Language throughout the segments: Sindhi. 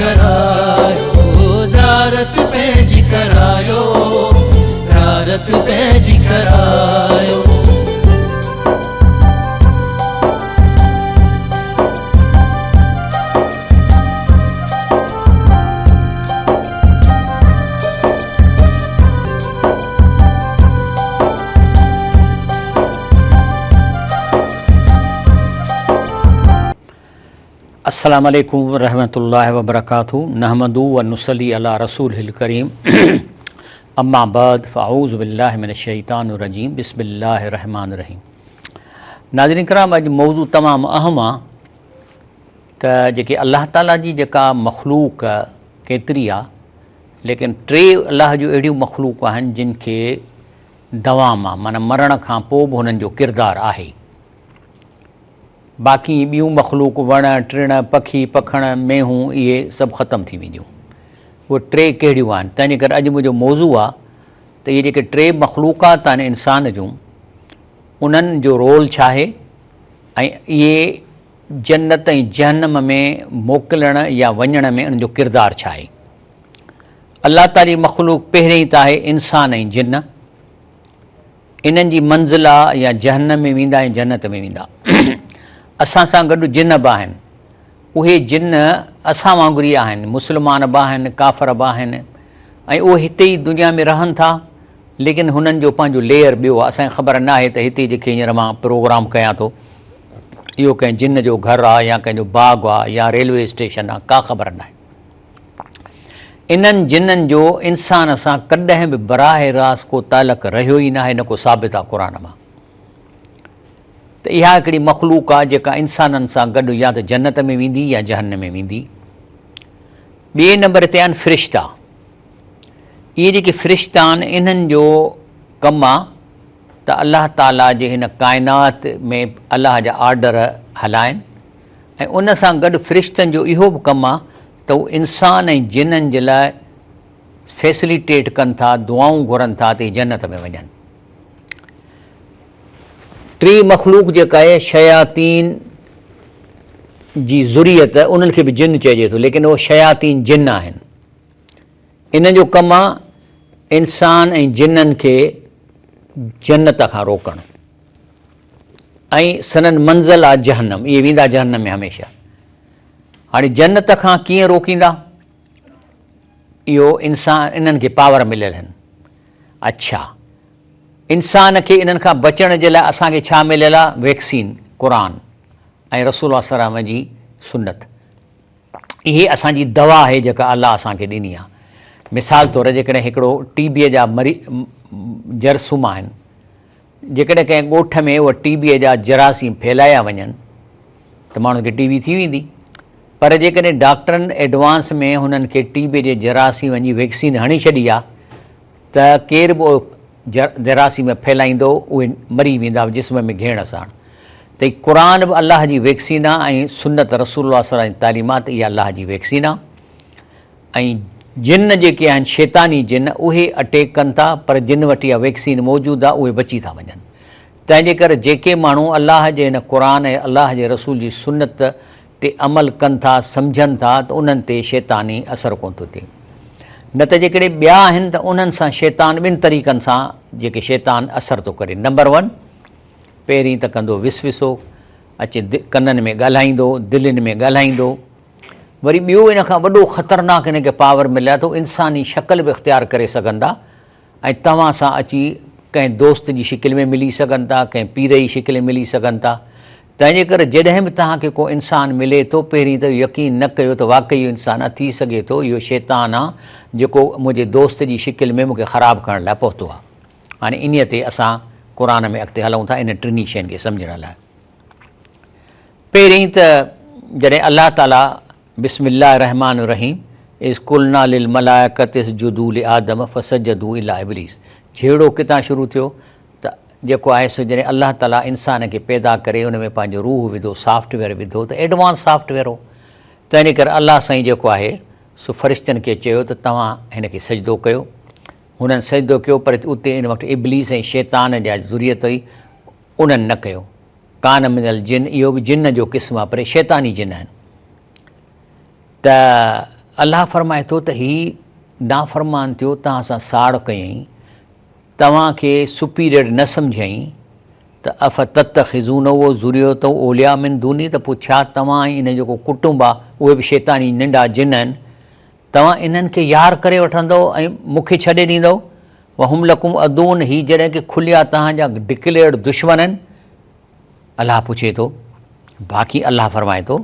ڪرايو، زيارت پنهنجي ڪرايو، زيارت پنهنجي ڪرايو. السلام عليڪم ورحمة الله وبرڪاته نحمده ونصلي علي رسوله الڪريم اما بعد فاعوذ بالله من الشيطان الرجيم بسم الله الرحمن الرحيم ناظرين کرام اڄ موضوع تمام اهم آ ته جيڪي الله تعالي جي جيڪا مخلوق ڪيتري آ ليڪن ٽي الله جون اهڙيون مخلوق آهن جن کي دوام آ معنی مرڻ کان پوء به هنن جو ڪردار آهي باقي ٻيون مخلوق وڻ ٽڻ پکي پکڻ مينهون اهي سڀ ختم ٿي وينديون اهي ٽي ڪهڙيون آهن تنهنجي ڪري اڄ منهنجو موضوع آ ته اهي جيڪي ٽي مخلوقات آهن انسان جون انهن جو رول ڇا آهي ۽ اهي جنت ۽ جهنم ۾ موڪلڻ يا وڃڻ ۾ انهن جو ڪردار ڇا آهي؟ الله تعالي مخلوق پهرين ته آهي انسان ۽ جن انهن جي منزل آ يا جهنم ۾ ويندا يا جنت ۾ ويندا. اسان سان گڏ جن به آهن. اهي جن اسان وانگر ئي آهن، مسلمان به آهن، ڪافر به آهن ۽ اهي هتي ئي دنيا ۾ رهن ٿا ليڪن هنن جو پنهنجو ليئر ٻيو آ. اسان کي خبر ناهي ته هتي جيڪي هينئر مان پروگرام ڪيان ٿو اهو ڪنهن جن جو گهر آ يا ڪنهن جو باغ آ يا ريلوي اسٽيشن آ، ڪا خبر ناهي. انهن جنن جو انسان سان ڪڏهن به براهه راست ڪو تعلق رهيو ئي ناهي نه ڪو ثابت آ قرآن مان ته اها هڪڙي مخلوق آ جيڪا انسانن سان گڏ يا ته جنت ۾ ويندي يا جهنم ۾ ويندي. ٻئي نمبر تي آهن فرشتا. اهي جيڪي فرشتا آهن انهن جو ڪم آ ته الله تعاليٰ جي هن ڪائنات ۾ الله جا آرڊر هلائن ۽ ان سان گڏ فرشتن جو اهو به ڪم آ ته هو انسان ۽ جنن جي لاء فيسليٽيٽ ڪن ٿا، دعائون گهرن ٿا ته اهي جنت ۾ وڃن. ٽي مخلوق جيڪا آهي شياطين جي ذريت انهن کي به جن چئجي ٿو ليڪن اهي شياطين جن آهن. انهن جو ڪم آ انسان ۽ جنن کي جنت کان روڪڻ ۽ سندن منزل آ جهنم، اهي ويندا جهنم ۾ هميشه. هاڻي جنت کان ڪيئن روڪيندا؟ اهو انسان انهن کي پاور مليل آهن. اڇا انسان کي انهن کان بچڻ جي لاء اسان کي ڇا مليل آ؟ ويڪسين، قرآن ۽ رسول الله صلي الله عليه وسلم جي سنت. اهي اسان جي دوا آهي جيڪا الله اسان کي ڏني آهي. مثال طور جيڪڏهن هڪڙو ٽي بيء جا مري جرثوم آهن، جيڪڏهن ڪنهن ڳوٺ ۾ اهي ٽي بيء جا جراثيم ڦهلايا وڃن ته ماڻهن کي ٽي بي ٿي ويندي. پر جيڪڏهن ڊاڪٽرن ايڊوانس ۾ هنن کي ٽي بي جي جراثيم جي ويڪسين هڻي ڇڏي آهي ته ڪير به اهو جراثيم ڦهلائيندو اهي مري ويندا جسم ۾ گهيڻ ساڻ. ته هي قرآن به الله جي ويڪسين آ ۽ سنت رسول الله صلي الله جي تعليمات اها الله جي ويڪسين آ ۽ جن جيڪي آهن شيطاني جن اهي اٽيڪ ڪن ٿا پر جن وٽ اها ويڪسين موجود آ اهي بچي ٿا وڃن تنهن جي ڪري جيڪي ماڻهو الله جي هن قرآن ۽ الله جي رسول جي سنت تي عمل ڪن ٿا سمجهن ٿا ته انهن تي شيطاني اثر ڪونه ٿو ٿئي نه ته جيڪڏهن ٻيا آهن ته انهن سان شيطان ٻن طريقن سان جيڪي شيطان اثر ٿو ڪري نمبر ون پهرين ته ڪندو وسوسو، اچي ڪنن ۾ ڳالهائيندو، دلين ۾ ڳالهائيندو. وري ٻيو ان کان وڏو خطرناڪ هن کي پاور مليا ته هو انساني شڪل به اختيار ڪري سگهن ٿا ۽ توهان سان اچي ڪنهن دوست جي شڪل ۾ ملي سگهن ٿا، ڪنهن پير جي شڪل ۾ ملي سگهن ٿا. تنهن جي ڪري جڏهن به توهان کي ڪو انسان ملي ٿو پهرين ته يقين نه ڪيو ته واقعي اهو انسان آ، ٿي سگهي ٿو اهو شيطان آ جيڪو منهنجي دوست جي شڪل ۾ مون کي خراب ڪرڻ لاء پهتو آ. هاڻي انهيء تي اسان قرآن ۾ اڳتي هلون ٿا انهن ٽنهي شين کي سمجهڻ لاء. پهرين ته جڏهن الله تعاليٰ بسم الله الرحمٰن الرحيم اذ قلنا للملائڪة اسجدوا لآدم فسجدوا الا ابليس جهيڙو ڪٿان شروع ٿيو ته جيڪو آهي سو جڏهن الله تعاليٰ انسان کي پيدا ڪري ان ۾ پنهنجو روح وڌو سافٽ ويئر وڌو ته ايڊوانس سافٽ ويئر هو تنهن ڪري الله سائين جيڪو آهي سو فرشتن کي چيو ته توهان هن کي سجدو ڪيو هنن سجدو ڪيو پر اتي ان وقت ابليس ۽ شيطان جا ذريت هئي انهن نه ڪيو. ڪان من الجن اهو به جن جو قسم آهي پر شيطاني جن آهن. ته الله فرمائي ٿو ته هي نافرمان ٿيو توهان سان ساڙ ڪيائين توهان کي سپيريئر نه سمجهيائين ته افتتخذونه وذريته اولياء من دوني ته پوء ڇا توهان ۽ ان جو جيڪو ڪٽنب آهي اهي به شيطاني ننڍا جن آهن توهان انهن کي يار ڪري وٺندؤ ۽ مون کي ڇڏي ڏيندؤ وهم لڪم عدو هي جڏهن ڪه کليا توهان جا ڊڪليئرڊ دشمن آهن الله پڇي ٿو باقي الله فرمائي ٿو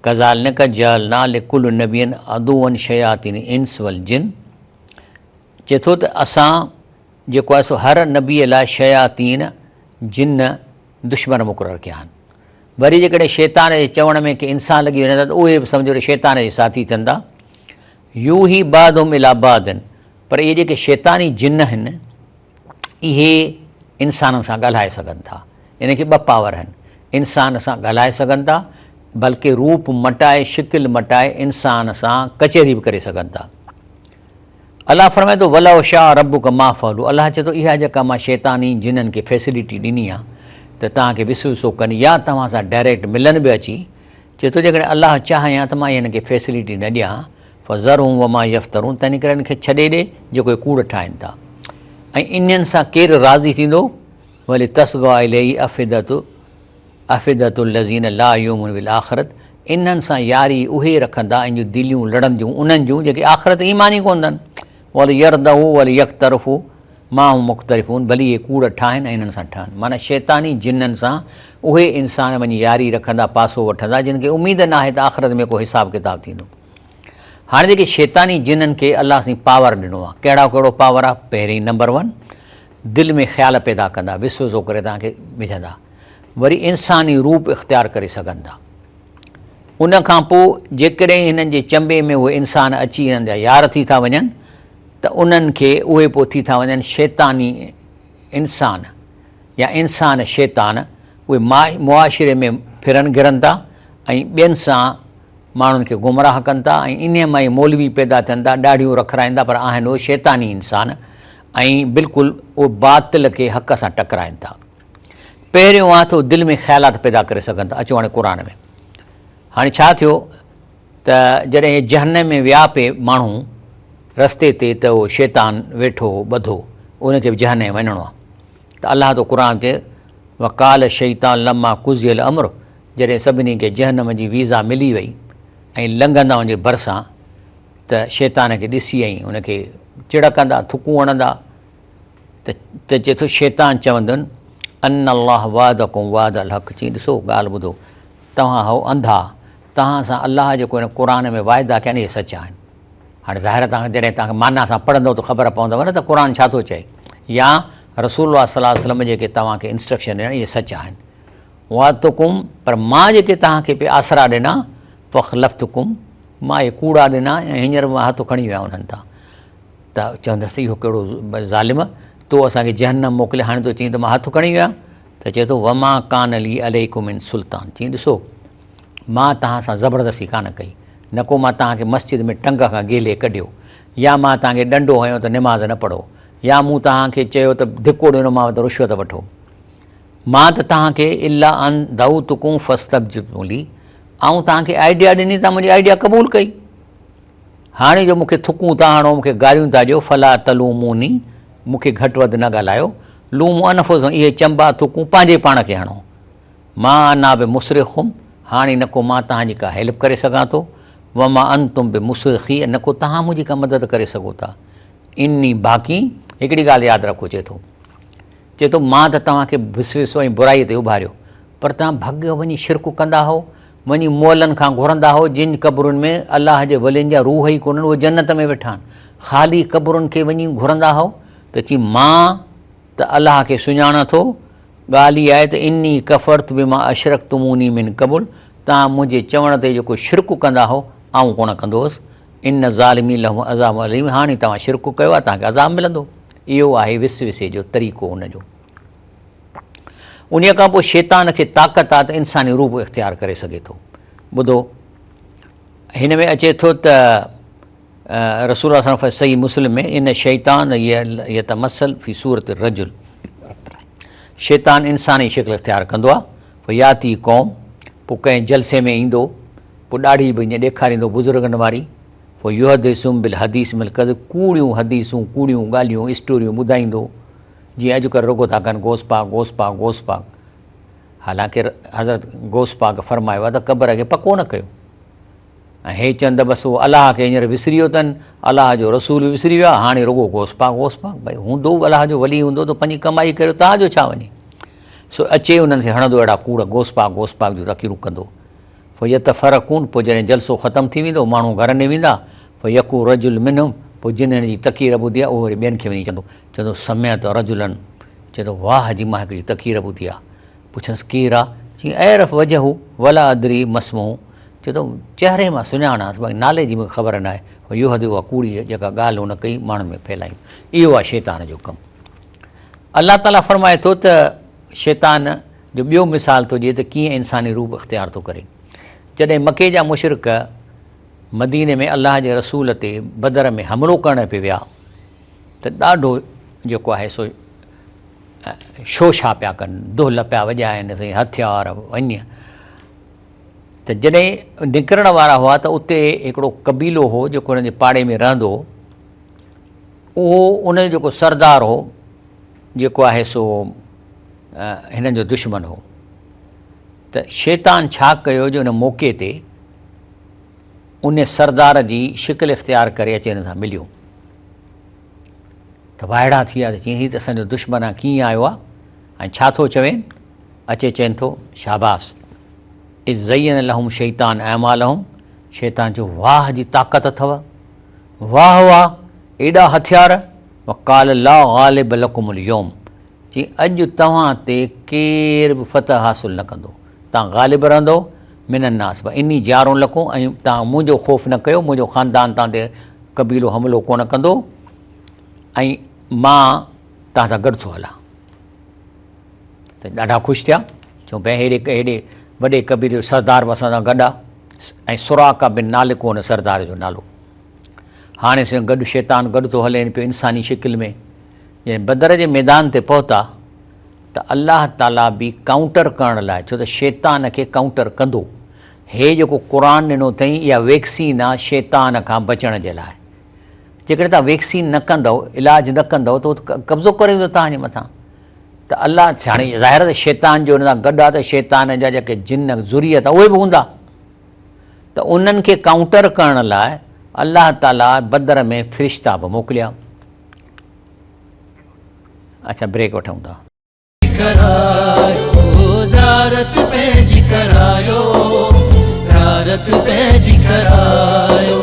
ڪذالڪ جعلنا لڪل نبي عدوا شياطين الانس والجن چئي ٿو ته اسان جيڪو آهي سو هر نبيء لاء شياطين، جن، دشمن مقرر ڪيا آهن. وري جيڪڏهن شيطان جي چوڻ ۾ ڪي انسان لڳي وڃن ٿا ته اهي به سمجهو ته شيطان جي ساٿي ٿين ٿا. يوحي بعضهم الي بعض پر اهي جيڪي شيطاني جن آهن اهي انسانن سان ڳالهائي سگهن ٿا. انهن کي ٻه پاور آهن. انسان سان ڳالهائي سگهن ٿا بلڪه روپ مٽائي شڪل مٽائي انسان سان ڪچهري به ڪري سگهن ٿا. الله فرمائي ٿو ولو شاء ربک ما فعلوا الله چئي ٿو اها جيڪا مان شيطاني جنن کي فيسلٽي ڏني آهي ته توهان کي وسوسو ڪن يا توهان سان ڊائريڪٽ ملن به اچي چئي ٿو جيڪڏهن الله چاهي ها ته مان هن کي فيسلٽي نه ڏيان ها فذرهم وما يفترون تنهن ڪري هن کي ڇڏي ڏي جيڪو هي ڪوڙ ٺاهين ٿا ۽ انهن سان ڪير راضي ٿيندو ولتصغي اليه افئدة افئدة الذين لا يؤمنون بالآخرة انهن سان ياري اهي رکندا ۽ جون دليون لڙنديون انهن جون جيڪي آخرت تي ايمان ئي ڪونه اٿن وليرضوا وليقترفوا ما هم مقترفون ڀلي اهي ڪوڙ ٺاهن ۽ انهن سان ٺهن معنيٰ شيطاني جنن سان اهي انسان وڃي ياري رکندا پاسو وٺندا جن کي اميد ناهي ته آخرت ۾ ڪو حساب ڪتاب ٿيندو هاڻي جيڪي شيطاني جنن کي الله سائين پاور ڏنو آهي ڪهڙا ڪهڙو پاور آهي پهرين نمبر ون دل ۾ خيال پيدا ڪندا وسوسو ڪري توهان کي وجهندا وري انساني روپ اختيار ڪري سگهن ٿا. ان کان پوء جيڪڏهن هنن جي چنبي ۾ اهي انسان اچي هنن جا يار ٿي ٿا وڃن ته انهن کي اهي پوء ٿي ٿا وڃن شيطاني انسان يا انسان شيطان اهي معاشري ۾ ڦرن گهرن ٿا ۽ ٻين سان ماڻهن کي گمراهه ڪن ٿا ۽ انهيء مان ئي مولوي پيدا ٿين ٿا ڏاڙهيون رکرائين ٿا پر آهن اهي شيطاني انسان ۽ بلڪل اهي باطل کي حق سان ٽڪرائين ٿا. پهريون آ ته دل ۾ خيالات پيدا ڪري سگهن ٿا. اچو هاڻي قرآن ۾ هاڻي ڇا ٿيو ته جڏهن هي جهنم ۾ ويا پي ماڻهو رستي تي ته اهو شيطان ويٺو هو ٻڌو ان کي به جهنم وڃڻو آ ته الله ٿو قرآن چئي وقال الشيطان لما قضي الامر جڏهن سڀني کي جهنم جي ويزا ملي وئي ۽ لنگهندا ان جي ڀرسان ته شيطان کي ڏسي ۽ ان کي چڙ ڪندا ٿڪون هڻندا ته چئي ٿو شيطان چوندن ان الله وعدڪم وعد الحق چئي ڏسو ڳالهه ٻڌو توهان هو انڌا توهان سان الله جيڪو هن قرآن ۾ واعدا ڪيا آهن اهي سچا آهن هاڻي ظاهر آهي توهان جڏهن توهان معنيٰ سان پڙهندو ته خبر پوندو نه ته قرآن ڇا ٿو چئي يا رسول الله صلي الله عليه وسلم جيڪي توهان کي انسٽرڪشن ڏنا اهي سچا آهن وعدتڪم پر مان جيڪي توهان کي پي آسرا ڏنا فخلفتڪم مان اهي ڪوڙا ڏنا ۽ هينئر مان هٿ کڻي ويا انهن تان ته چوندس ته اهو ڪهڙو ظالم تو اسان کي جهنم موڪلي هاڻي ٿو چئين ته مان هٿ کڻي ويا ته چئي ٿو وما ڪان لي عليڪم من سلطان چئين ڏسو مان توهان سان زبردستي ڪانه ڪئي نه ڪو مان توهان کي مسجد ۾ ٽنگ کان گيلي ڪڍيو يا مان توهان کي ڏنڊو هنيو ته نماز نه پڙهو يا مون توهان کي چيو ته ڌڪو ڏنومانو ته رشوت وٺو مان ته توهان کي الا ان دعوتڪم فاستجبتم لي آئون توهان کي آئيڊيا ڏني توهان منهنجي آئيڊيا قبول ڪئي هاڻي جو مون کي ٿڪون ٿا هڻو، مون کي گاريون ٿا ڏيو، فلا تلوموني، مون کي گهٽ وڌ نه ڳالهايو، لوموا انفسڪم، اهي چنبا ٿڪون پنهنجي پاڻ کي هڻو، ما انا بمصرخڪم، هاڻي نه ڪو مان توهان جي ڪا هيلپ ڪري سگهان ٿو، وما انتم بمصرخي، ۽ نه ڪو توهان منهنجي ڪا مدد ڪري سگهو ٿا، اني باقي، هڪڙي ڳالهه ياد رکو چئي ٿو. چئي ٿو، مان ته توهان کي وسوسو ۽ برائيء تي اڀاريو، پر توهان ڀڳ وڃي شرڪ ڪندا هئو، وڃي مئلن کان گهرندا هئو، جن قبرن ۾ الله جي ولين جا روح ئي ڪونهن، اهي جنت ۾ ويٺا آهن، خالي قبرن کي وڃي گهرندا هئو، ته چي، مان ته الله کي سڃاڻان ٿو، ڳالهه هيء آهي ته اني ڪفرت بما اشرڪتموني من قبل، توهان منهنجي چوڻ تي جيڪو شرڪ ڪندا هئو، آئون ڪونه ڪندو هوس، ان الظالمين لهم عذاب اليم، هاڻي توهان شرڪ ڪيو آهي، توهان کي عذاب ملندو. اهو آهي وسوسي جو طريقو ان جو. انهيء کان پوء شيطان کي طاقت آ ته انساني روپ اختيار ڪري سگهي ٿو. ٻڌو هن ۾ اچي ٿو ته رسول الله صلي الله علیه صحيح مسلم ۾ ان شيطان يتمثل في صورت الرجل شيطان انساني شڪل اختيار ڪندو آ فياتي قوم پوء ڪنهن جلسي ۾ ايندو پوء ڏاڙهي به ائين ڏيکاريندو بزرگن واري فيحدثهم بالحديث من الڪذب ڪوڙيون حديثون ڪوڙيون ڳالهيون اسٽوريون ٻڌائيندو جيئن اڄڪلهه رڳو ٿا ڪن غوث پاڪ غوث پاڪ غوث پاڪ حالانڪه حضرت غوث پاڪ فرمايو آهي ته قبر کي پڪو نه ڪيو ۽ هي چون ته بس اهو الله کي هينئر وسري ويو اٿن، الله جو رسول به وسري ويو آهي، هاڻي رڳو غوث پاڪ غوث پاڪ، ڀئي هوندو الله جو ولي هوندو ته پنهنجي ڪمائي ڪريو توهان جو ڇا وڃي؟ سو اچي انهن کي هڻندو اهڙا ڪوڙ غوث پاڪ غوث پاڪ جون تقريرون ڪندو. فيتفرقون پوء جڏهن جلسو ختم ٿي ويندو ماڻهو گهرن ڏي ويندا فيقول رجل منهم پوء جن هن جي تقرير ٻڌي آهي اهو وري ٻين کي وڃي چوندو چوندو سمعت رجلا چوندو واهه جي مان هڪڙي تقرير ٻڌي آهي پڇنس ڪير آ؟ چيائين اعرف وجهه ولا ادري ما اسمه چئي ٿو چهري مان سڃاڻانس باقي نالي جي مون کي خبر ناهي. يهودي اها ڪوڙي جيڪا ڳالهه هن ڪئي ماڻهن ۾ ڦهلائين. اهو آهي شيطان جو ڪم. الله تعاليٰ فرمائي ٿو ته شيطان جو ٻيو مثال ٿو ڏئي ته ڪيئن انساني روپ اختيار ٿو ڪري. جڏهن مڪي جا مشرڪ مديني ۾ الله جي رسول تي بدر ۾ حملو ڪرڻ پئي ويا ته ڏاڍو جيڪو آهي سو شوشا پيا ڪن، دهل پيا وڄائن، سائين هٿيار وڃ ته جڏهن نڪرڻ وارا هئا ته اتي هڪڙو قبيلو هو جيڪو هنن جي پاڙي ۾ رهندو هو، اهو ان جو جيڪو سردار هو جيڪو آهي سو هنن جو دشمن هو ته شيطان ڇا ڪيو جو ان موقعي تي ان سردار جي شڪل اختيار ڪري اچي هن سان مليو. ته وائڙا ٿي ويا ته چيائين هي ته اسان جو دشمن آ ڪيئن آيو آ ۽ ڇا ٿو چوين؟ اچي چين ٿو شاباس اذ زين لهم شيطان اعمالهم شيطان چيو واهه جي طاقت اٿو واهه واهه ايڏا هٿيار وقال لا غالب لڪم اليوم چي اڄ توهان تي ڪير به فتح حاصل نه ڪندو توهان غالب رهندو من الناس و اني جار لڪم ۽ توهان منهنجو خوف نه ڪيو منهنجو خاندان توهان تي قبيلو حملو ڪونه ڪندو ۽ مان توهان سان گڏ ٿو هلان ته ڏاڍا خوش ٿيا چون پيا هيڏي هيڏي وڏي قبيلي جو سردار به اسان سان گڏ آ ۽ سراقه بن نالڪ هو ان سردار جو نالو هاڻي سين گڏ شيطان گڏ ٿو هلين پيو انساني شڪل ۾ جڏهن بدر جي ميدان تي پهتا ته الله تعالي به ڪائونٽر ڪرڻ لاء ڇو ته شيطان کي ڪائونٽر ڪندو هي جيڪو قرآن ڏنو اٿئي اها ويڪسين آ شيطان کان بچڻ جي لاء جيڪڏهن توهان ويڪسين نه ڪندؤ علاج نه ڪندؤ ته قبضو ڪري ويندو توهان جي مٿان ته الله هاڻي ظاهر ته شيطان جو ان سان گڏ آ ته شيطان جا جيڪي جن ذريت اهي به هوندا ته انهن کي ڪائونٽر ڪرڻ لاء الله تعالي بدر ۾ فرشتا به موڪليا اڇا بريڪ وٺون ٿا. ڪرايو زيارت پنهنجي ڪرايو زيارت پنهنجي ڪرايو.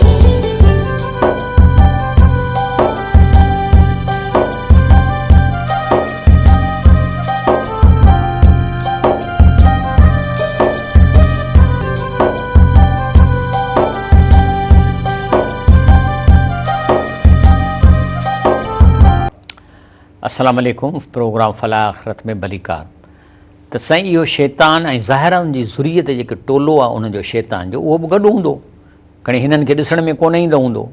السلام عليڪم پروگرام فلاح آخرت ۾ ڀليڪار ته سائين اهو شيطان ۽ ظاهر ان جي ذريت جيڪي ٽولو آهي ان جو شيطان جو اهو به گڏ هوندو کڻي هنن کي ڏسڻ ۾ ڪونه ايندو هوندو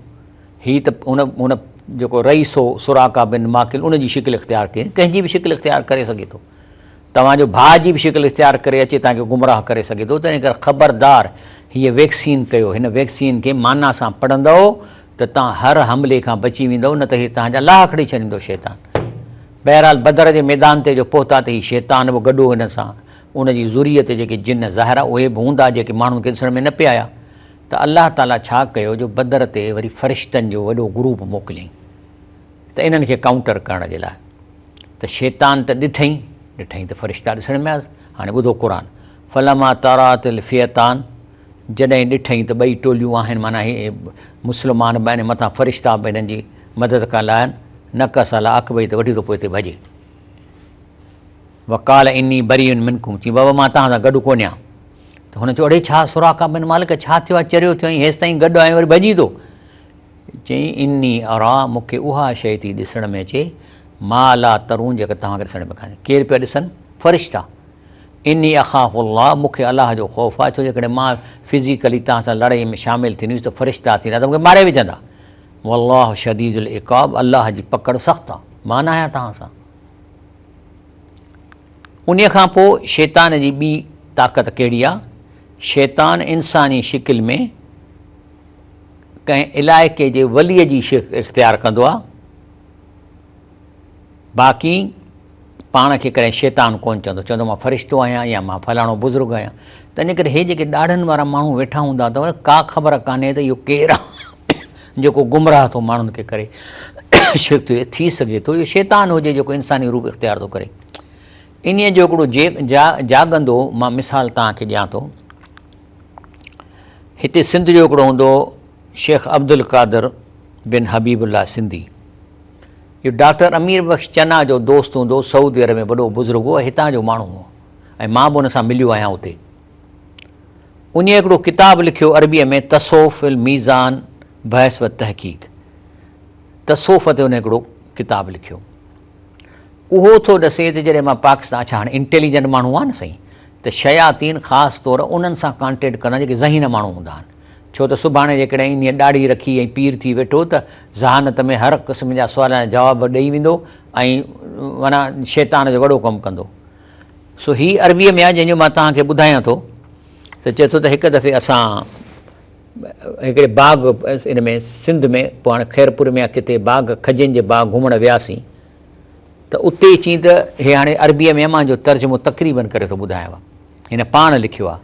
هي ته ان ان جيڪو رئيس هو سراقه بن ماڪل ان جي شڪل اختيار ڪئي ڪنهن جي به شڪل اختيار ڪري سگهي ٿو توهان جو ڀاء جي به شڪل اختيار ڪري اچي توهان کي گمراهه ڪري سگهي ٿو تنهن ڪري خبردار هيء ويڪسين ڪيو هن ويڪسين کي معنيٰ سان پڙهندؤ ته توهان هر حملي کان بچي ويندؤ نه ته هي توهان جا لاهه کڻي ڇڏيندو شيطان بهرحال بدر جي ميدان تي جو پهتا ته هي شيطان به گڏ هو هن سان ان جي ذريت جيڪي جن ظاهر اهي به هوندا جيڪي ماڻهن کي ڏسڻ ۾ نه پئي آيا ته الله تعاليٰ ڇا ڪيو جو بدر تي وري فرشتن جو وڏو گروپ موڪليائين ته انهن کي ڪائونٽر ڪرڻ جي لاء ته شيطان ته ڏٺئين، ڏٺئين ته فرشتا ڏسڻ ۾ آيس، هاڻي ٻڌو قرآن، فلما تراءت الفئتان جڏهن ڏٺئين ته ٻئي ٽوليون آهن معنيٰ هي مسلمان به آهن مٿان فرشتا به هنن جي مدد ڪرڻ لاء آهن، نڪس علي عقبيه ته وٺي ٿو پوئتي ڀڄي. وقال اني بريء منڪم چي بابا مان توهان سان گڏ ڪونهيان ته هن چيو اڙي ڇا سراقه بن مالڪ ڇا ٿيو آهي چريو ٿيو آهين هيستائين گڏ آهين وري ڀڄي ٿو چيائين، اني اريٰ، مون کي اها شيء ٿي ڏسڻ ۾ اچي، ما لا ترون، جيڪا توهان کي ڏسڻ ۾ ڪانهي. ڪير پيا ڏسن؟ فرشتا. اني اخاف الله، مون کي الله جو خوف آهي، ڇو جيڪڏهن مان فزيڪلي توهان سان لڙائيء ۾ شامل ٿيندس ته فرشتا ٿيندا ته مون کي ماري وجهندا. والله شديد العقاب، الله جي پڪڙ سخت آهي، مان ناهيان توهان سان. انهيء کان پوء شيطان جي ٻي طاقت ڪهڙي آهي؟ شيطان انساني شڪل ۾ ڪنهن علائقي جي وليء جي شڪل اختيار ڪندو آهي، باقي پاڻ کي ڪڏهن شيطان ڪونه چوندو، چوندو مان فرشتو آهيان يا مان فلاڻو بزرگ آهيان. تنهن ڪري هي جيڪي ڏاڙهن وارا ماڻهو ويٺا هوندا اٿو، ڪا خبر ڪانهي ته اهو ڪير آهي جيڪو گمراهه ٿو ماڻهن کي ڪري. شرڪ ٿو ٿي سگهي ٿو اهو شيطان هجي جيڪو انساني روپ اختيار ٿو ڪري. انهيء جو هڪڙو جاڳندو مان مثال توهان کي ڏيان ٿو. هتي سنڌ جو هڪڙو هوندو هو شيخ عبدالقادر بن حبيب الله سنڌي. اهو ڊاڪٽر امير بخش چنا جو دوست هوندو هو، سعودي عرب ۾ وڏو بزرگ هو ۽ هتان جو ماڻهو هو ۽ مان به ان سان مليو آهيان اتي. انهيء هڪڙو ڪتاب لکيو عربيء ۾ تصوف الميزان بحث و تحقيق. تصوف تي ان هڪڙو ڪتاب لکيو. اهو ٿو ڏسي ته جڏهن مان پاڪستان اڇا هاڻي انٽيليجنٽ ماڻهو آهن نه سائين ته شياطين خاص طور انهن سان ڪانٽيڪٽ ڪندا جيڪي ذهين ماڻهو هوندا آهن ڇو ته سڀاڻي جيڪڏهن انهيء ڏاڙهي رکي ۽ پير ٿي ويٺو ته ذهانت ۾ هر قسم جا سوال جا جواب ڏئي ويندو ۽ معنيٰ شيطان جو وڏو ڪم ڪندو سو هي عربيء ۾ آهي جنهن جو مان توهان کي ٻڌايان ٿو ته چئي ٿو ته هڪ دفعي اسان هڪڙي باغ ان ۾ سنڌ ۾ پوء هاڻي خيرپور ۾ يا ڪٿي باغ کجين جي باغ گهمڻ وياسين ته اتي چين ته هي هاڻي عربيء ۾ مان جو ترجمو تقريبن ڪري ٿو ٻڌايانو هن پاڻ لکيو آهي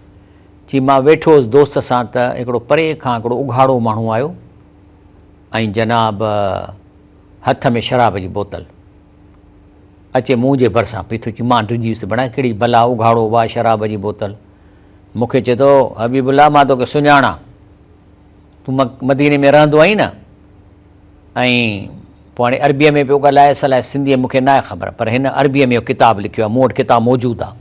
چي مان ويٺو هوس دوست سان ته هڪڙو پري کان هڪڙو اگهاڙو ماڻهو آيو ۽ جناب هٿ ۾ شراب جي بوتل اچي منهنجي ڀرسان پيٿو چي مان ڊڄي ويس ته بڻا ڪهڙي بلا اگهاڙو وا شراب جي بوتل مون کي چئي ٿو، حبيب الله مان توکي سڃاڻان، تون مديني ۾ رهندو آهين نه؟ ۽ پوء هاڻي عربيء ۾ پيو ڳالهائي، اصل آهي سنڌيء مون کي ناهي خبر، پر هن عربيء ۾ اهو ڪتاب لکيو آهي، مون وٽ ڪتاب موجود آهي.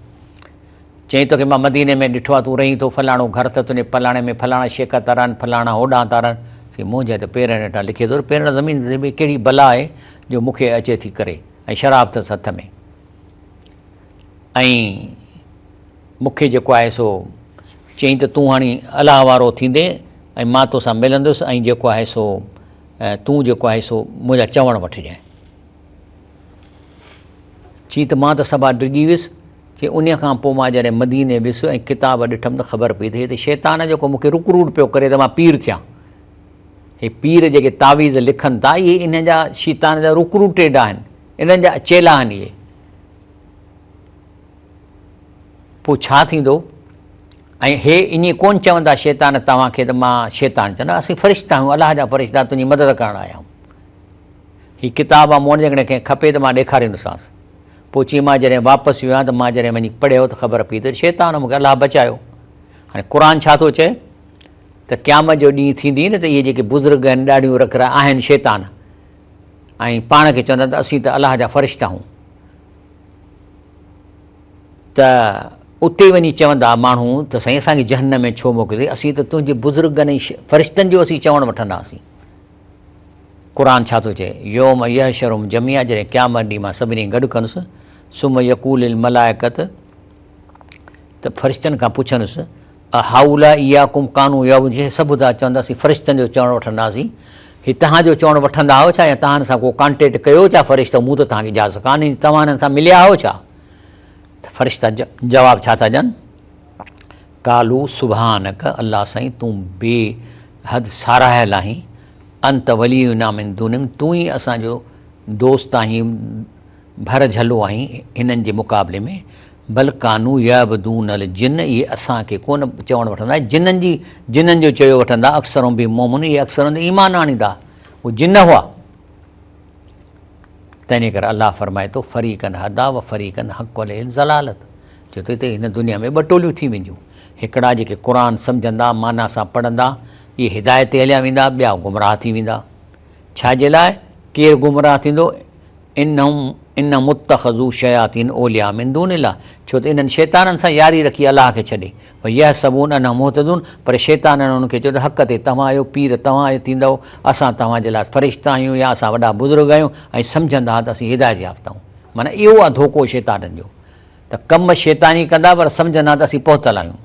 چيائين توکي مان مديني ۾ ڏٺو آهي، تون رهين ٿو فلاڻو گهر ته تنهنجي فلاڻي ۾ فلاڻا شيخ ٿا رهن، فلاڻا هوڏانهن ٿا رهن. چيائين منهنجي ته پيرن هيٺان لکي ٿو ته پيرن زمين تي ڀئي ڪهڙي بلا آهي جو مون کي اچي ٿي ڪري ۽ شراب اٿس هٿ ۾. ۽ مون کي جيڪو آهي سو چيائين ته تون هاڻي الله وارو ٿيندين ۽ مان توسان ملندس ۽ جيڪو آهي سو تون جيڪو آهي سو منهنجا چوڻ وٺجانء. چي ته مان ته سڀا ڊڄي ويس. چي انهيء کان پوء مان جڏهن مديني ويس ۽ ڪتاب ڏٺم ته خبر پئي ته هي ته شيطان جيڪو مون کي رڪروٽ پيو ڪري ته مان پير ٿيان. هي پير جيڪي تعويذ لکن ٿا اهي انهن جا شيطان جا رڪروٽيڊ آهن، انهن جا چيلا آهن اهي. پوء ڇا ٿيندو؟ ۽ هي ائين ڪونه چوندا شيطان توهان کي ته مان شيطان چوندا اسين فرشتا آهيون الله جا فرشتا تنهنجي مدد ڪرڻ آيا آهيون. هي ڪتاب آ مون وٽ جيڪڏهن ڪنهن کپي ته مان ڏيکاريندوسانس. پوء چي مان جڏهن واپس ويو آهيان ته مان جڏهن وڃي پڙهيو ته خبر پئي ته شيطان مون کي الله بچايو. هاڻي قرآن ڇا ٿو چئي ته قيامت جو ڏينهن ٿيندي نه ته اهي جيڪي بزرگ آهن ڏاڙهيون رکرا آهن شيطان ۽ پاڻ کي چوندا ته اسين ته الله جا فرشتا آهيون. ته اتي وڃي چوندا ماڻهو ته سائين اسان کي جهنم ۾ ڇو موڪليو اٿئي، اسين ته تنهنجي بزرگن ۽ فرشتن جو اسين چوڻ وٺنداسين. قرآن ڇا ٿو چئي؟ يوم يحشرهم جميعا جڏهن قيامت ڏينهن مان سڀني کي گڏ ڪندس، ثم يقول للملائڪة ته فرشتن کان پڇندس، اهؤلاء اياڪم ڪانوا يعبدون جي سڀ ٿا چون ته اسين فرشتن جو چوڻ وٺنداسين، هي توهان جو چوڻ وٺندا آهيو ڇا يا توهان سان ڪو ڪانٽيڪٽ ڪيو ڇا فرشتو مون ته توهان کي اجازت ڪانه ڏني توهان هنن سان مليا آهيو ڇا؟ ته فرشتا جواب ڇا ٿا ڏين؟ قالوا سبحانڪ الله سائين تون بي حد ساراهيل آهين انت ولينا من دونهم تون ئي اسان جو دوست آهين ڀر جهلو آهين هنن جي مقابلي ۾ بل ڪانو يعبدون الجن اهي اسان کي ڪونه چوڻ وٺندا جنن جي جنن جو چيو وٺندا اڪثرهم بهم مؤمنون اهي اڪثر تي ايمان آڻيندا هو جن هئا تنهن ڪري الله فرمائي ٿو فريقن هدا و فريقن حق عليه الضلالت چئي ٿو ته هن دنيا ۾ ٻه ٽوليون ٿي وينديون هڪڙا جيڪي قرآن سمجهندا معنيٰ سان پڙهندا اهي هدايت تي هليا ويندا ٻيا گمراهه ٿي ويندا ڇا جي لاء ڪير گمراهه ٿيندو انهم انهم اتخذوا شياطين اولياء من دون الله ڇو ته انهن شيطانن سان ياري رکي الله کي ڇڏي ويحسبون انهم مهتدون پر شيطانن انهن کي چيو ته حق تي توهان آهيو پير توهان آهيو ٿيندؤ اسان توهان جي لاء فرشتا آهيون يا اسان وڏا بزرگ آهيون ۽ سمجهندا ها ته اسين هدايت يافته آهيون معنيٰ اهو آهي ڌوڪو شيطانن جو ته ڪم شيطاني ڪندا پر سمجهندا ته اسين پهتل آهيون.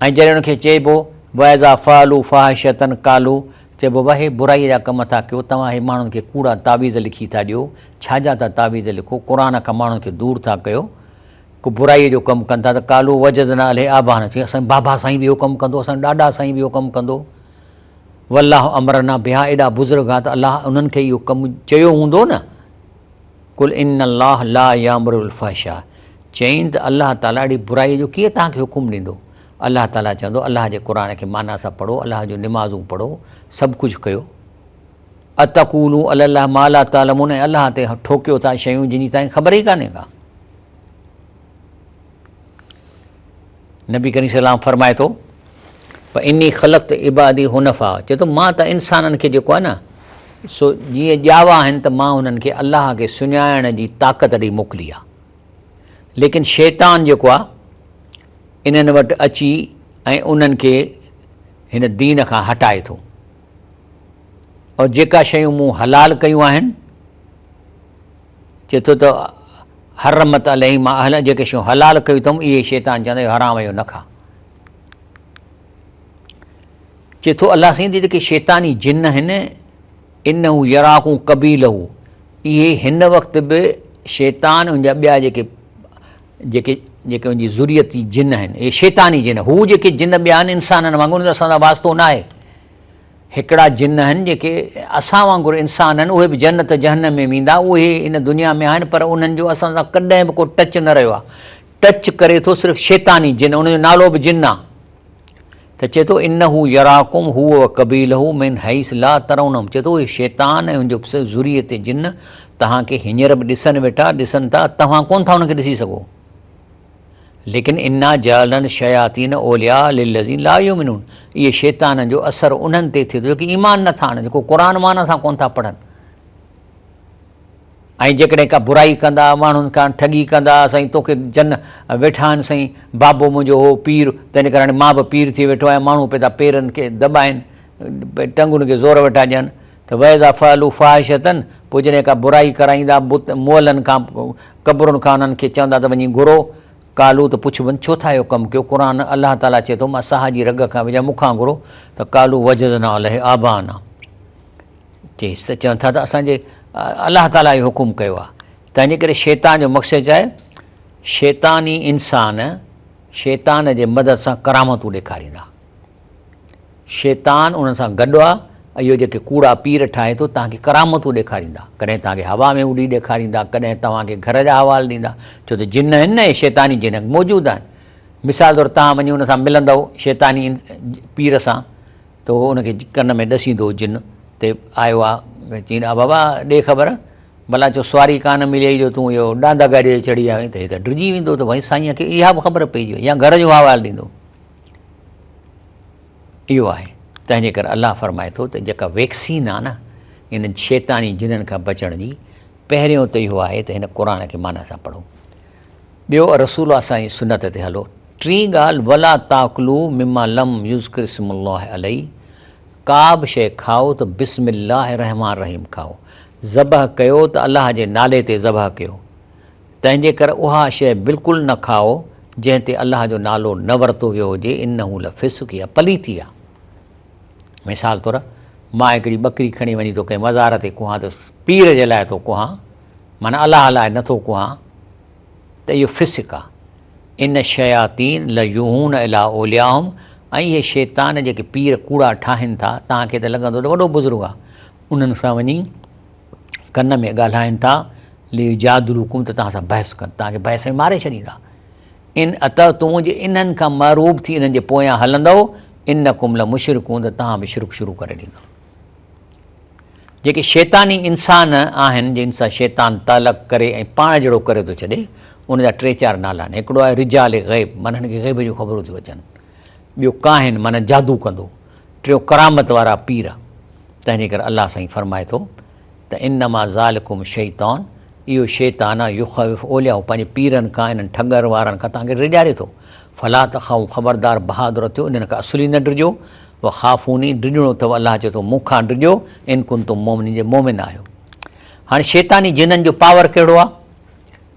۽ جڏهن انهن کي چئبو، واذا فعلوا فاحشة قالوا، چئبو، واهه هي برائيء جا ڪم ٿا ڪيو، توهان هي ماڻهن کي ڪوڙا تعويذ لکي ٿا ڏيو، ڇا جا ٿا تعويذ لکو، قرآن کان ماڻهن کي دور ٿا ڪيو، ڪو برائيء جو ڪم ڪن ٿا ته قالوا وجدنا عليه آباءنا، چئي اسان جو بابا سائين به اهو ڪم ڪندو، اسان جو ڏاڏا سائين به اهو ڪم ڪندو. والله امرنا بها ايڏا بزرگ ها ته الله انهن کي اهو ڪم چيو هوندو نه. قل ان الله لا يامر بالفحشاء چئين ته الله تعاليٰ اهڙي برائي جو ڪيئن توهان کي حڪم ڏيندو؟ الله تعاليٰ چوندو الله جي قرآن کي معنيٰ سان پڙهو، الله جون نمازون پڙهو، سڀ ڪجهه ڪيو. اتقولون علي الله ما لا تعلمون ۽ الله تي ٺوڪيو ٿا شيون جن جي توهان کي خبر ئي ڪانهي ڪا. نبي ڪريم صلي الله عليه وسلم فرمائي ٿو اني خلقت عبادي حنفاء چئي ٿو مان ته انسانن کي جيڪو آهي نه سو جيئن ڄاوا آهن ته مان انهن کي الله کي سڃاڻڻ جي طاقت ڏئي موڪلي آهي ليڪن شيطان جيڪو آهي انهن وٽ اچي ۽ انهن کي هن دين کان هٽائي ٿو اور جيڪا شيون مون حلال ڪيون آهن چئي ٿو ته حرمت عليه ما اهل جيڪي شيون حلال ڪيون اٿم اهي شيطان چوندو اهو حرام اهو نه کا. چئي ٿو الله سائين جيڪي شيطاني جن آهن انه يراڪم قبيله اهي هن وقت به شيطان ان جا ٻيا جيڪي جيڪي جيڪي ان جي ذريتي جن آهن اهي شيطاني جن هو جيڪي جن ٻيا آهن انسانن وانگر ان سان اسان سان واسطو نه آهي هڪڙا جن آهن جيڪي اسان وانگر انسان آهن اهي به جنت جهنم ۾ ويندا اهي ان دنيا ۾ آهن پر انهن جو اسان سان ڪڏهن به ڪو ٽچ نه رهيو آهي ٽچ ڪري ٿو صرف شيطاني جن ان جو نالو به جن آهي ته چئي ٿو انه يراڪم هو و قبيله من حيث لا ترونهم چئي ٿو اهي شيطان ۽ ان جو ذريت جن توهان کي هينئر به ڏسن ويٺا ڏسن ٿا توهان ڪون ٿا انهن کي ڏسي سگهو ليڪن انا جعلنا الشياطين اولياء للذين لا يؤمنون اهي شيطانن جو اثر انهن تي ٿئي ٿو جيڪي ايمان نه ٿا آڻن جيڪو قرآن معنيٰ سان ڪون ٿا پڙهن ۽ جيڪڏهن ڪا برائي ڪندا ماڻهن کان ٺڳي ڪندا سائين توکي جن ويٺا آهن سائين بابو منهنجو هو پير تنهن ڪري هاڻي مان به پير ٿي ويٺو آهيان ماڻهو پيا ٿا پيرن کي دٻائن ٽنگن کي زور ويٺا ڏين ته واذا فعلوا فاحشة پوء جڏهن ڪا برائي ڪرائيندا بت مئلن کان قبرن کان انهن کي چوندا ته وڃي گهرو قالوا ته پڇبن ڇو ٿا اهو ڪم ڪيو قرآن الله تعاليٰ چئي ٿو مان ساهه جي رڳ کان وجهان مون کان گهرو ته قالوا وجدنا عليه آباءنا چيس ته چون ٿا ته اسان جي الله تعاليٰ اهو حڪم ڪيو آهي تنهنجي ڪري شيطان جو مقصد ڇا آهي شيطاني انسان شيطان جي مدد سان ڪرامتون ڏيکاريندا شيطان انهن سان گڏ آ ۽ اهو جيڪي ڪوڙا پير ٺاهي ٿو توهان کي ڪرامتون ڏيکاريندا، ڪڏهن توهان کي هوا ۾ اڏي ڏيکاريندا، ڪڏهن توهان کي گهر جا احوال ڏيندا، ڇو ته جن آهن نه اهي شيطاني جن موجود آهن. مثال طور توهان وڃي ان سان ملندؤ شيطاني پير سان ته اهو ان کي ڪن ۾ ڏسيندو جن تي آيو آ چيندو آ بابا ڏي خبر ڀلا ڇو سواري ڪانه مليئي جو تون اهو ڏاند گاڏي تي چڙهي آيو آهين ته هي ته ڊڄي ويندو ته ڀائي سائينء کي اها به خبر پئجي وئي يا گهر جو احوال ڏيندو. اهو آهي تنهن جي ڪري الله فرمائي ٿو ته جيڪا ويڪسين آهي نه انهن شيطاني جنن کان بچڻ جي پهريون ته اهو آهي ته هن قرآن کي معنيٰ سان پڙهو ٻيو رسول الله سائين سنت تي هلو ٽين ڳالهه ولا تاڪلو مما لم يذڪر اسم الله عليه ڪا به شيء کائو ته بسم الله الرحمن الرحيم کائو ذبح ڪيو ته الله جي نالي تي ذبح ڪيو تنهن جي ڪري اها شيء بلڪل نه کائو جنهن تي الله جو نالو نه ورتو ويو هجي، انه لفسق اها پليتي آهي. مثال طور مان هڪڙي ٻڪري کڻي وڃي ٿو ڪنهن مزار تي ڪهان ته پير جي لاء ٿو ڪهان معنيٰ الله لاء نه ٿو ڪهان ته اهو فسق آهي. ان الشياطين ليوحون الي اوليائهم ۽ اهي شيطان جيڪي پير ڪوڙا ٺاهين ٿا توهان کي ته لڳندو ته وڏو بزرگ آهي انهن سان وڃي ڪن ۾ ڳالهائين ٿا، ليجادلوڪم ته توهان سان بحث ڪن، توهان کي بحث ۾ ماري ڇڏيندا. ان اطعتموهم جي انهن کان مرعوب ٿي انهن جي پويان هلندؤ، انڪم لمشرڪون ته توهان به شرڪ شروع ڪري ڏيندؤ. جيڪي شيطاني انسان آهن، جن سان شيطان تعلق ڪري ۽ پاڻ جهڙو ڪري ٿو ڇڏي، ان جا ٽي چار نالا آهن. هڪڙو آهي رجال غيب، معنيٰ هن کي غيب جون خبرون ٿيون اچن. ٻيو ڪاهن، معنيٰ جادو ڪندو. ٽيون ڪرامت وارا پير. تنهن جي ڪري الله سائين فرمائي ٿو ته انما ذالڪم الشيطان اهو شيطان آهي يخوف اولياءه پنهنجي پيرن کان انهن ٺڳر وارن کان توهان کي ڊيڄاري ٿو فلا تخافوا خبردار بهادر ٿيو انهن کان اصل ئي نه ڊڄو وخافوني ڊڄڻو اٿو الله چئي ٿو مون کان ڊڄو ان ڪنتم مؤمنين جي مؤمن آهيو هاڻي شيطاني جنن جو پاور ڪهڙو آهي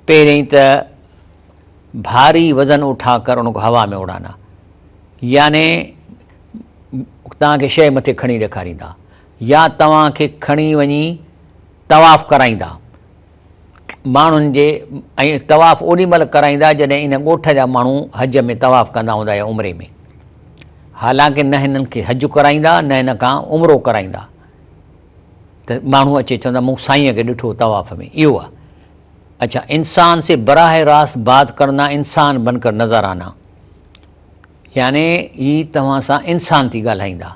پهرين ته ڀاري وزن اٺا ڪر ان کي هوا ۾ اڙانا يعني توهان کي شيء مٿي کڻي ڏيکاريندا يا توهان کي کڻي وڃي طواف ڪرائيندا ماڻهن جي ۽ طواف اوڏي مهل ڪرائيندا جڏهن ان ڳوٺ جا ماڻهو حج ۾ طواف ڪندا هوندا يا عمري ۾ حالانڪه نه هنن کي حج ڪرائيندا نه هن کان عمرو ڪرائيندا ته ماڻهو اچي چوندا مون سائينء کي ڏٺو طواف ۾ اهو آهي. اڇا انسان سي براہ راست بات ڪرنا انسان بن ڪر نظر آنا يعني هي توهان سان انسان ٿي ڳالهائيندا.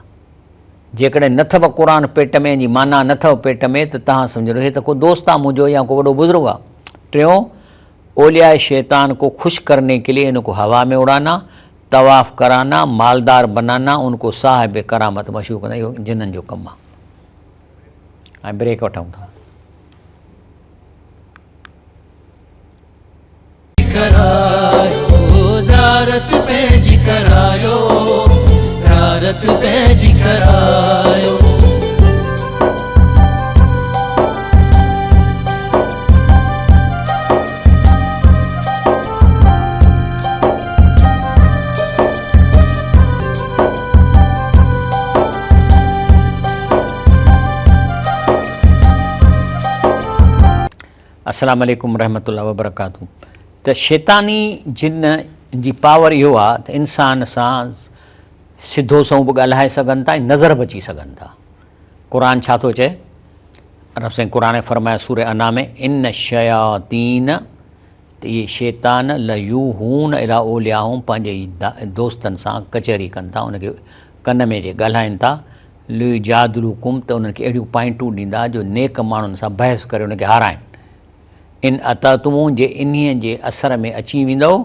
جيڪڏهن نه اٿو قرآن پيٽ ۾ جي معنيٰ نه اٿو پيٽ ۾ ته توهان سمجهندو هي ته ڪو دوست آ منهنجو يا ڪو وڏو بزرگ آ. ٽيون اولياء شيطان کو خوش ڪرني ڪي ليي ان کو هوا ۾ اڙانا، طواف ڪرانا، مالدار بنانا، ان کو صاحب ڪرامت مشهور ڪرنا اهو جنن جو ڪم آ. ۽ بريڪ وٺون ٿا. ڪرايو زيارت پنهنجي ڪرايو زيارت پنهنجي ڪرايو. السلام عليڪم ورحمة الله وبرڪاته ته شيطاني جن جي پاور اهو آ ته انسان سان سڌو سنئون به ڳالهائي سگهن ٿا ۽ نظر به اچي سگهن ٿا. قرآن ڇا ٿو چئي؟ رب سائين قرآن ۾ فرمايو سورة انعام ۾ ان الشياطين ته اهي شيطان ليوحون الي اولياهم پنهنجي دوستن سان ڪچهري ڪن ٿا ان کي ڪن ۾ جي ڳالهائن ٿا ليجادلوڪم ته انهن کي اهڙيون پوائنٽون ڏيندا جو نيڪ ماڻهن سان بحث ڪري ان کي هارائن ان اطعتموه جي انهيء جي اثر ۾ اچي ويندؤ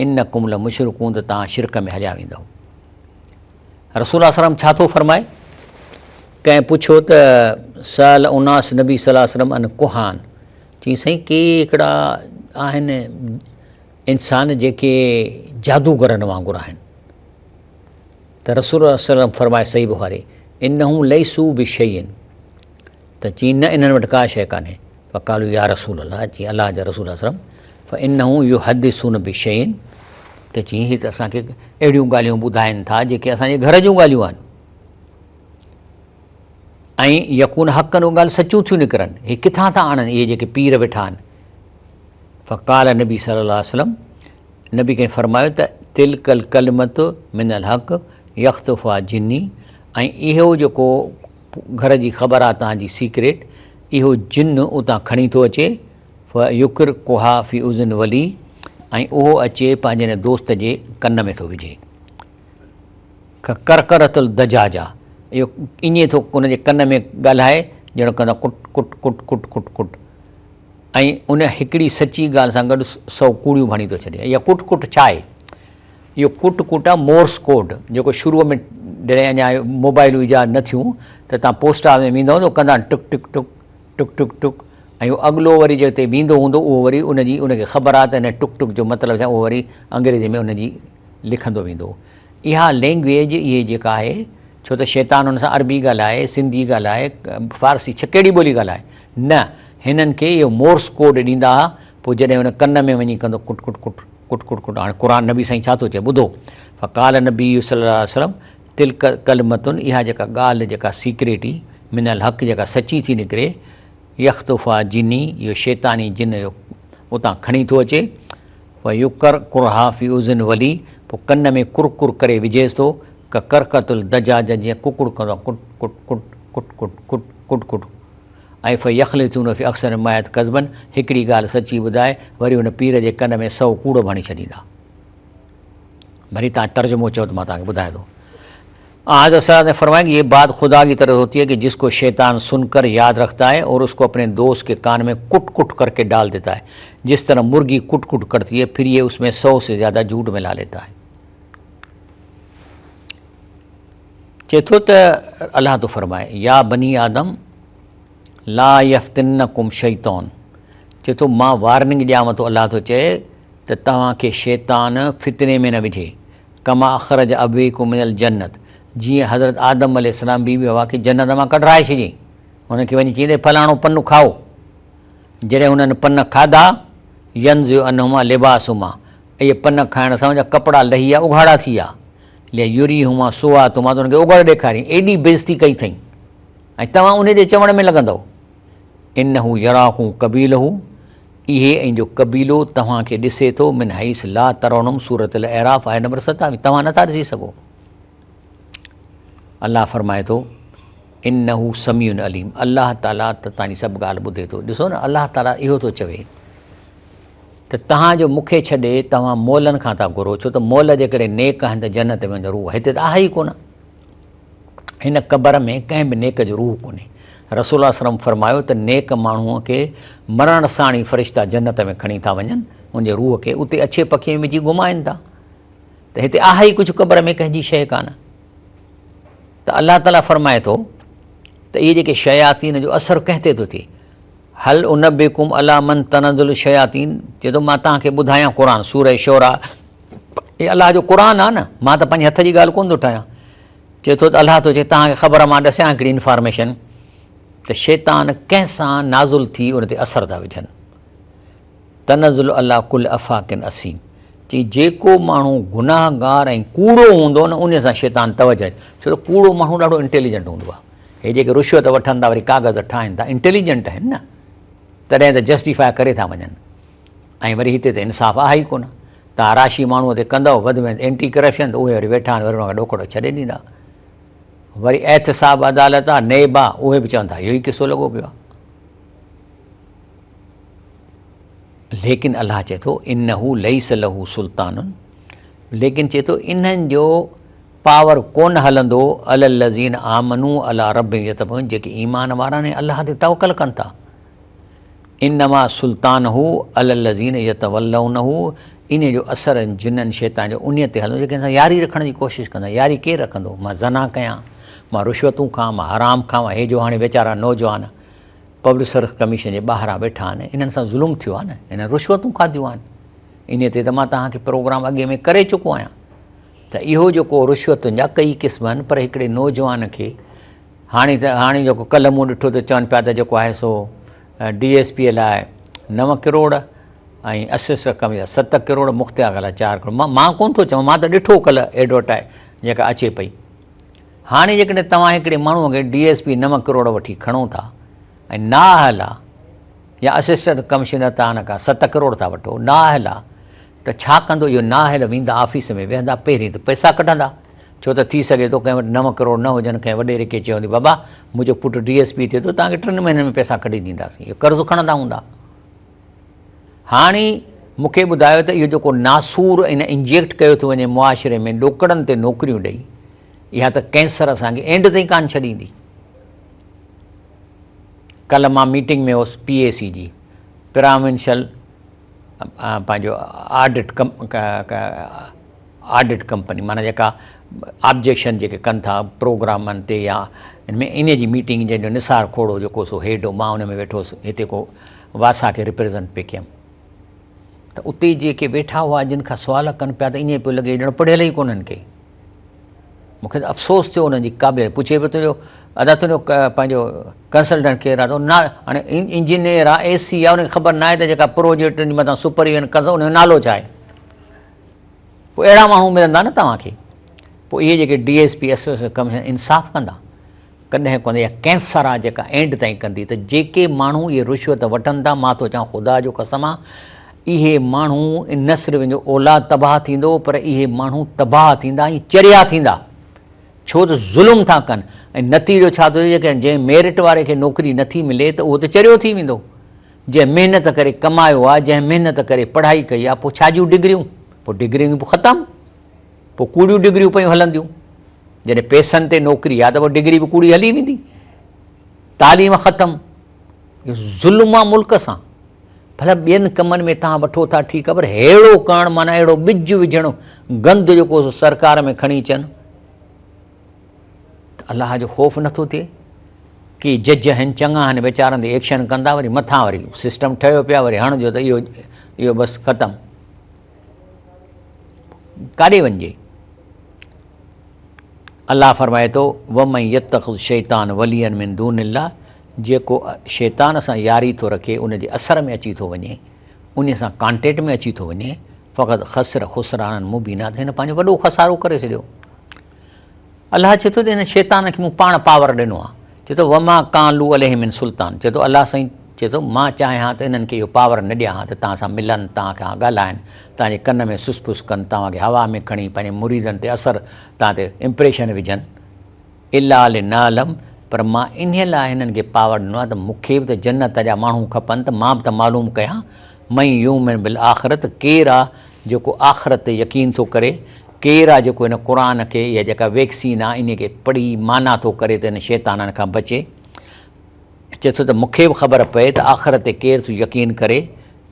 انڪم لمشرڪون ته توهان شرڪ ۾ هليا ويندؤ. رسول الله صلي الله عليه وسلم ڇا ٿو فرمائي؟ ڪنهن پڇيو ته سأل اناس نبي صلي الله عليه وسلم عن ڪهان چيائين سائين ڪي هڪڙا آهن انسان جيڪي جادوگرن وانگر آهن ته رسول الله صلي الله عليه وسلم فرمائي صحيح بخاري انهم ليسوا بشيء ته چيائين نه انهن وٽ ڪا شيء ڪانهي فقالوا يا رسول الله چيائين الله جا رسول الله صلي فانهم يحدثون بشيء ته چيائين هي ته اسان کي اهڙيون ڳالهيون ٻڌائن ٿا جيڪي اسان جي گهر جون ڳالهيون آهن ۽ يڪون حقا اهي ڳالهيون سچيون ٿيون نڪرن هي ڪٿان ٿا آڻن اهي جيڪي پير ويٺا آهن فقال نبي صلي الله عليه وسلم نبي ڪريم فرمايو ته تلڪ الڪلمة من الحق يخطفها جني ۽ اهو جيڪو گهر جي خبر آ توهان جي سيڪريٽ، اهو جن اتان کڻي ٿو اچي، فيقرقها في اذن ولي ۽ اهو اچي پنهنجي ان دوست جي ڪن ۾ ٿو وجهي. ڪقرقرة الدجاجه اهو ائين ٿو ان جي ڪن ۾ ڳالهائي ڄڻ ڪندا ڪٽ ڪٽ ڪٽ ڪٽ ڪٽ ڪٽ ۽ ان هڪڙي سچي ڳالهه سان گڏ سئو ڪوڙيون ڀڻي ٿو ڇڏي. اها ڪٽ ڪٽ ڇا آهي؟ اهو ڪٽ ڪٽ آهي مورس ڪوڊ جيڪو شروع ۾ جڏهن اڃا موبائلون ايجاد نه ٿيون ته تان پوسٽ آفيس ۾ ويندو ته ڪندا آهن ٽڪ ٽڪ ٽڪ ٽڪ ٽڪ ٽڪ ۽ اهو اڳلو وري جتي ويندو هوندو اهو وري ان جي ان کي خبر آهي ته هن ٽڪ ٽڪ جو مطلب ڇا اهو وري انگريزي ۾ ان جي لکندو ويندو اها لينگويج اهي جيڪا آهي ڇو ته شيطان ان سان عربي ڳالهائي سنڌي ڳالهائي فارسي ڇا ڪهڙي ٻولي ڳالهائي نه هنن کي اهو مورس ڪوڊ ڏيندا هئا پوء جڏهن ان ڪن ۾ وڃي ڪندو ڪٽ ڪٽ ڪٽ ڪٽ ڪٽ ڪٽ هاڻي قرآن نبي سائين ڇا ٿو چئي ٻڌو فقال نبي صلي الله عليه وسلم تلڪ ڪلمة اها جيڪا ڳالهه جيڪا سيڪريٽ هئي من الحق جيڪا سچي ٿي نڪري يخطفها جني اهو شيطاني جن اهو اتان کڻي ٿو اچي فيقرقرها في اذن ولي پوء ڪن ۾ ڪر ڪر ڪري وجهيس ٿو ڪقرقة الدجاجة جيئن ڪڪڙ ڪندو آهي ڪٽ ڪٽ ڪٽ ڪٽ ڪٽ ڪٽ ڪٽ ڪٽ ۽ فيخلطون في اڪثر المايات ڪذبا هڪڙي ڳالهه سچي ٻڌائي وري ان پير جي ڪن ۾ سئو ڪوڙ ڀڻي ڇڏيندا. ڀلي توهان ترجمو چئو ته مان توهان کي ٻڌايان ٿو. آن حضرت صلي الله علیه وسلم نے فرمایا کہ یہ بات خدا کی طرف ہوتی ہے کہ جس کو شیطان سن کر یاد رکھتا ہے اور اس کو اپنے دوست کے کان میں کٹ کٹ کر کے ڈال دیتا ہے جس طرح مرغی کٹ کٹ کرتی ہے پھر یہ اس میں 100 سے زیادہ جھوٹ ملا لیتا ہے۔ چئي ٿو ته الله ٿو فرمائي يا بني آدم لا يفتنڪم شيطان چئي ٿو مان وارننگ ڏيانو ٿو الله ٿو چئي ته توهان کي شيطان فتني ۾ نه وجهي ڪما اخرج ابويڪم من الجنت جيئن حضرت آدم عليه السلام بي بي حوا کي جنت مان ڪڍرائي ڇڏيائين هن کي وڃي چيائين ته فلاڻو پن کائو جڏهن هنن پن کاڌا ينزع عنهما لباسهما اهي پن کائڻ سان ان جا ڪپڙا لهي ويا اگهاڙا ٿي ويا ليريهما سوآتهما ته انهن کي اگهڙ ڏيکارين، ايڏي بيعزتي ڪئي اٿئين ۽ توهان انهي جي چوڻ ۾ لڳندؤ. انه يراڪم قبيله اهي ۽ جو قبيلو توهان کي ڏسي ٿو من حيث لا ترونهم سورة الاعراف آيت نمبر 27 توهان نٿا ڏسي سگهو. الله فرمائي ٿو انه سميع عليم الله تعالي ته توهان جي سڀ ڳالهه ٻڌي ٿو. ڏسو نه الله تعالي اهو ٿو چوي ته توهان جو مون کي ڇڏي توهان مئلن کان ٿا گهرو ڇو ته مئل جيڪڏهن نيڪ آهن ته جنت ۾ ويندو روح هتي ته آهي ئي ڪونه. هن قبر ۾ ڪنهن به نيڪ جو روح ڪونهي. رسول الله صلعم فرمايو ته نيڪ ماڻهوء کي مرڻ ساڻ ئي فرشتا جنت ۾ کڻي ٿا وڃن، ان جي روح کي اتي اڇي پکي ۾ وجهي گهمائن ٿا. ته هتي آهي ئي ڪجهه قبر ۾ ڪنهن جي شيء ڪانه. ته الله تعاليٰ فرمائي ٿو ته اهي جيڪي شياطين جو اثر ڪنهن تي ٿو ٿئي؟ هل انبئڪم علي من تنزل الشياطين چئي ٿو مان توهان کي ٻڌايان قرآن سورة شعراء هي الله جو قرآن آهي نه مان ته پنهنجي هٿ جي ڳالهه ڪونه ٿو ٺاهيان چئي ٿو ته الله ٿو چئي توهان کي خبر مان ڏسيان هڪڙي انفارميشن ته شيطان ڪنهن سان نازل ٿي ان تي اثر ٿا وجهن تنزل علي ڪل افاڪ اثيم چي جيڪو ماڻهو گناهگار ۽ ڪوڙو هوندو نه ان سان شيطان توجه ڇو ته ڪوڙو ماڻهو ڏاڍو انٽيليجنٽ هوندو آهي هي جيڪي رشوت وٺن ٿا وري ڪاغذ ٺاهن ٿا انٽيليجنٽ آهن نه تڏهن ته جسٽيفاء ڪري ٿا وڃن ۽ وري هتي ته انصاف آهي ئي ڪونه تان راشي ماڻهو تي ڪندو وڌ ۾ اينٽي ڪرپشن ته اهي وري ويٺا آهن وري ان کي ڏوڪڙو ڇڏي ڏيندا وري احتساب عدالت آهي نيب آهي اهي به چون ٿا اهو ئي قصو لڳو پيو آهي ليڪن الله چئي ٿو انه ليس له سلطان ليڪن چئي ٿو انهن جو پاور ڪونه هلندو علي الذين آمنوا علي ربهم يتوڪلون جيڪي ايمان وارا آهن الله تي توڪل ڪن ٿا انما سلطانه علي الذين يتولونه ان جو اثر جنن شيطان جو انهي تي هلندو جيڪي سان ياري رکڻ جي ڪوشش ڪندا ياري ڪير رکندو مان زنا ڪيان مان رشوتون کان مان حرام کان هي جو هاڻي ويچارا نوجوان پبلڪ سروس ڪميشن جي ٻاهران ويٺا آهن انهن سان ظلم ٿيو آهي نه انهن رشوتون کاڌيون آهن انهي تي ته مان توهان کي پروگرام اڳي ۾ ڪري چڪو آهيان ته اهو جيڪو رشوتن جا ڪئي قسم آهن پر هڪڙي نوجوان کي هاڻي ته هاڻي جيڪو ڪلهه مون ڏٺو ته چون پيا ته جيڪو آهي سو ڊي ايس پي لاء 9 ڪروڙ ۽ اسسٽنٽ ڪمشنر 7 ڪروڙ مختيار لاء 4 ڪروڙ مان ڪونه ٿو چوان مان ته ڏٺو ڪلهه ايڊورٽائز جيڪا اچي پئي هاڻي جيڪڏهن توهان هڪڙي ماڻهوء کي ڊي ايس پي 9 ڪروڙ وٺي کڻو ٿا ۽ نااهل آ يا اسسٽنٽ ڪمشنر تان هن کان 7 ڪروڙ ٿا وٺو نااهل آ ته ڇا ڪندو اهو نااهل ويندا آفيس ۾ ويهندا پهرين ته پئسا ڪڍندا ڇو ته ٿي سگهي ٿو ڪنهن وٽ 9 ڪروڙ نه هجن ڪنهن وڏيري کي چيو هوندي بابا منهنجو پٽ ڊي ايس پي ٿئي ٿو توهان کي 3 مهينن ۾ پئسا ڪڍي ڏينداسين اهو قرض کڻندا هوندا هاڻي مون کي ٻڌايو ته اهو جيڪو ناسور ان انجيڪٽ ڪيو ٿو وڃي معاشري ۾ ڏوڪڙن تي نوڪريون ڏئي اها ته ڪينسر اسان کي اينڊ تائين ڪانه ڇڏيندي. ڪلهه مان ميٽنگ ۾ هوس پي اي سي جي پراونشل پنهنجو آڊٽ آڊٽ ڪمپني معنيٰ جيڪا آبجيڪشن جيڪي ڪن ٿا پروگرامن تي يا ان ۾ ان جي ميٽنگ جنهن جو نثار کوڙو جيڪو سو هيڊ هو مان ان ۾ ويٺو هوس هتي ڪو واسا کي ريپريزنٽ پئي ڪيم ته اتي جيڪي ويٺا هئا جن کان سوال ڪن پيا ته ائين پيو لڳي ڄڻ پڙهيل ئي ڪونهن ڪي مون کي ته افسوس ٿيو انهن جي قابليت پڇي پيو تنهنجو ادا تنهنجو پنهنجو ڪنسلٽنٽ ڪير آهي ته نه هاڻي انجنيئر آهي اي سي آهي ان کي خبر نه آهي ته جيڪا پروجيڪٽ جي مٿان سپرويزن ڪندو ان جو نالو ڇا آهي پوء اهڙا ماڻهو ملندا نه توهان کي پوء اهي جيڪي D S P assistant commissioner انصاف ڪندا ڪڏهن ڪونه اها ڪينسر آ جيڪا اينڊ تائين ڪندي ته جيڪي ماڻهو اهي رشوت وٺن ٿا مان ٿو چوان خدا جو قسم آ اهي ماڻهو نه صرف ان جو اولاد تباهه ٿيندو پر اهي ماڻهو تباهه ٿيندا ۽ چريا ٿيندا ڇو ته ظلم ٿا ڪن ۽ نتيجو ڇا ٿو ٿئي جيڪڏهن جنهن ميرٽ واري کي نوڪري نٿي ملي ته اهو ته چريو ٿي ويندو جنهن محنت ڪري ڪمايو آ جنهن محنت ڪري پڙهائي ڪئي آ پوء ڇا جون ڊگريون پوء ڊگريون ختم پوء ڪوڙيون ڊگريون پيون هلنديون. جڏهن پئسن تي نوڪري آ ته پوء ڊگري به ڪوڙي هلي ويندي. تعليم ختم. اهو ظلم آ ملڪ سان. ڀلا ٻين ڪمن ۾ توهان وٺو ٿا ٺيڪ آ پر ههڙو ڪرڻ معنيٰ اهڙو ٻج وجهڻ گند جيڪو سو سرڪار ۾ کڻي اچن ته الله جو خوف نٿو ٿئي. ڪي جج آهن چڱا آهن ويچارن تي ايڪشن ڪندا وري مٿان وري سسٽم ٺهيو پيا وري هڻجو ته اهو بس ختم. ڪاڏي وڃجي؟ الله فرمائي ٿو، ومن يتخذ الشيطان وليا من دون الله جيڪو شيطان سان ياري ٿو رکي ان جي اثر ۾ اچي ٿو وڃي ان سان ڪانٽيڪٽ ۾ اچي ٿو وڃي فقد خسر خسرانا مبينا ته هن پنهنجو وڏو خسارو ڪري ڇڏيو. الله چئي ٿو ته هن شيطان کي مون پاڻ پاور ڏنو آهي. چئي ٿو وما ڪان لو عليهم من سلطان چئي ٿو الله سائين چئي ٿو مان چاهيان ها ته انهن کي اهو پاور نه ڏيان ها ته توهان سان ملن توهان کان ڳالهائن توهان جي ڪن ۾ سس پس ڪن توهان کي هوا ۾ کڻي پنهنجي مريدن تي اثر توهان تي امپريشن وجهن. الا لنعلم پر مان انهيء لاء هنن کي پاور ڏنو آهي ته مون کي به ته جنت جا ماڻهو کپن ته مان به ته معلوم ڪيان من يؤمن بالآخرة ڪير آ جيڪو آخرت تي يقين ٿو ڪري، ڪير آ جيڪو هن قرآن کي يا جيڪا ويڪسين آ انهيء کي پڙهي معنيٰ ٿو ڪري ته هن شيطانن کان بچي. چئي ٿو ته مون کي به خبر پئي ته آخرت تي ڪير ٿو يقين ڪري،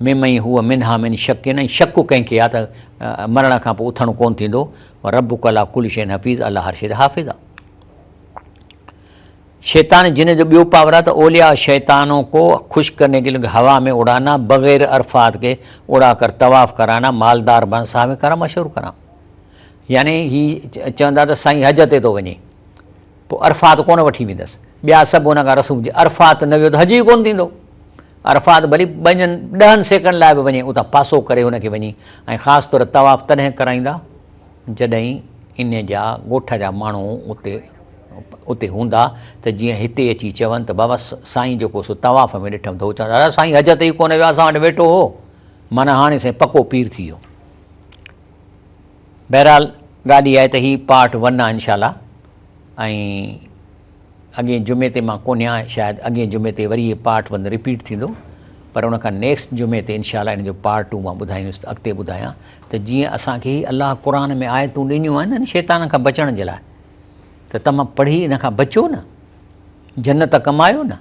ممن هو منها من شڪ ۽ شڪ ڪنهن کي آ ته مرڻ کان پوء اٿڻ ڪونه ٿيندو، وربک علي ڪل شيء حفيظ الله هر شيء تي حافظ آ. شيطان جن جو ٻيو پاور آ ته اولياء شيطانون ڪو خوش ڪرني ڪي لئي هوا ۾ اڙانا بغير عرفات ڪي اڙا ڪر طواف ڪرانا مالدار بن صاحب ڪرام مشهور ڪرام يعني هي چوندا ته سائين حج تي ٿو وڃي پوء عرفات ڪونه وٺي ويندس ٻيا سڀ ان کان رسوم جي عرفات نه ويو ته حج ئي ڪونه ٿيندو عرفات ڀلي ٻن ڏهن سيڪنڊ لاء به وڃي اتان پاسو ڪري هن کي وڃي ۽ خاص طور طواف تڏهن ڪرائيندا جڏهن ان جا ڳوٺ جا ماڻهو اتي اتي هوندا ته جيئن هتي اچي چون ته بابا سائين جيڪو سو طواف ۾ ڏٺم ته هو چوندا اڙا سائين حج تي ئي ڪونه ويو اسان وٽ ويٺو هو معنيٰ هاڻي سائين پڪو پير ٿي ويو. بهرحال ڳالهه اها آهي ته هي پارٽ ون آهي انشاء الله ۽ اڳئين جمعي تي مان ڪونهيان شايد اڳئين جمعي تي وري هي پارٽ ون رپيٽ ٿيندو پر ان کان نيڪسٽ جمعي تي انشاء الله ان جو پارٽ ٽو مان ٻڌائيندس ته اڳتي ٻڌايان ته جيئن اسان کي هي الله قرآن ۾ آيتون ڏنيون آهن نه شيطان کان بچڻ جي لاء ته توهان پڙهي ان کان بچو نه جنت ڪمايو نه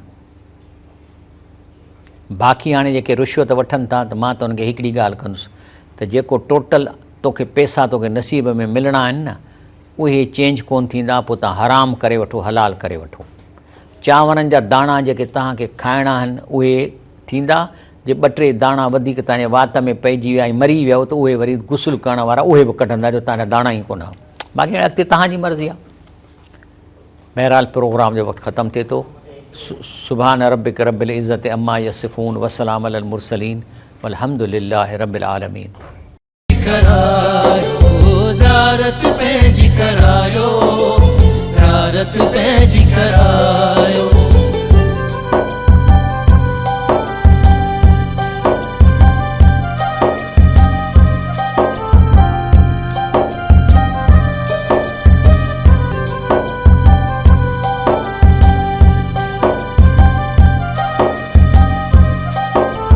باقي هاڻي جيڪي رشوت وٺن ٿا ته مان ته ان کي هڪڙي ڳالهه ڪندس ته جيڪو ٽوٽل توکي پيسا توکي نصيب ۾ ملڻا آهن نه اهي چينج ڪونه ٿيندا پوء توهان حرام ڪري وٺو حلال ڪري وٺو. چانورن جا داڻا جيڪي توهان کي کائڻا آهن اهي ٿيندا جي ٻه ٽي داڻا وڌيڪ توهان جي وات ۾ پئجي ويا ۽ مري ويو ته اهي وري غسل ڪرڻ وارا اهي به ڪڍندا جو توهان جا داڻا ئي ڪونه باقي هاڻي اڳتي توهان جي مرضي آهي. بهرحال پروگرام جو وقت ختم ٿئي ٿو. سبحان ربک رب العزت عما يصفون وسلام علی المرسلين والحمد لله رب العالمين. ڪرايو.